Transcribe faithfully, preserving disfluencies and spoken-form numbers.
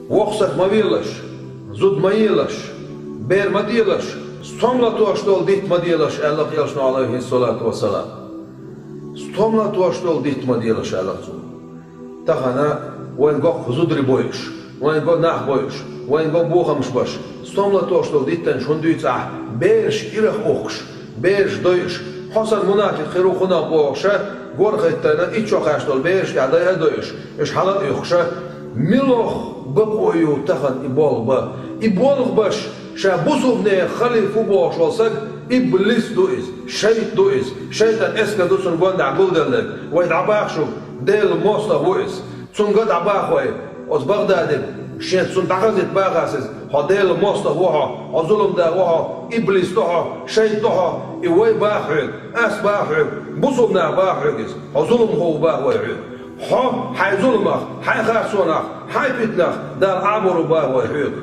Воккха саг ма велаш, зуда ма елаш, бер ма делаш, стом латош долу дитт ма делаш, аьлла Элчано, алейхиссалату вассалам. Стом латош долу дитт ма делаш, аьлла цо. Тахана вайн го зударий бойуш, вайн го нах бойуш, вайн го бохамаш баш, стом латош долу диттанаш хӀунда дуьйцу ахь, бераш ирах ухкуш, бераш дойуш, хьо санна мунафикъ хир ву хӀунах бохуша, горхӀиттана итт шо кхаьчна долу бераш тӀехь дайа а дойуш, уьш хьала а оьхуша, мила бакъо ю тахана и болх бан. И болх баш, ша бусулбанех халифа ву бохуш волу саг, иблис ду иза, шайтӀа ду иза, шайтӀан эскар ду цунна гондахь гулделларг. Вай дӀабаха шуьга, Делан мостагӀа ву иза. Цунга дӀабаха вай, оцу БагӀдадига, шен цунна дӀахазийта бахас иза, хьо Делан мостагӀа ву хьо, хьо зулам да ву хьо, иблис ду хьо, шайтӀа ду хьо, и вай баха хьоьга, ас баха хьоьга, бусулбанаш баха хьоьга иза, хьо зуламхо ву баха вай хьоьга. Хьо хьайн зуламах, хьайн харцонах, хьайн питанах Дала Ӏамор ву баха вай хьоьга.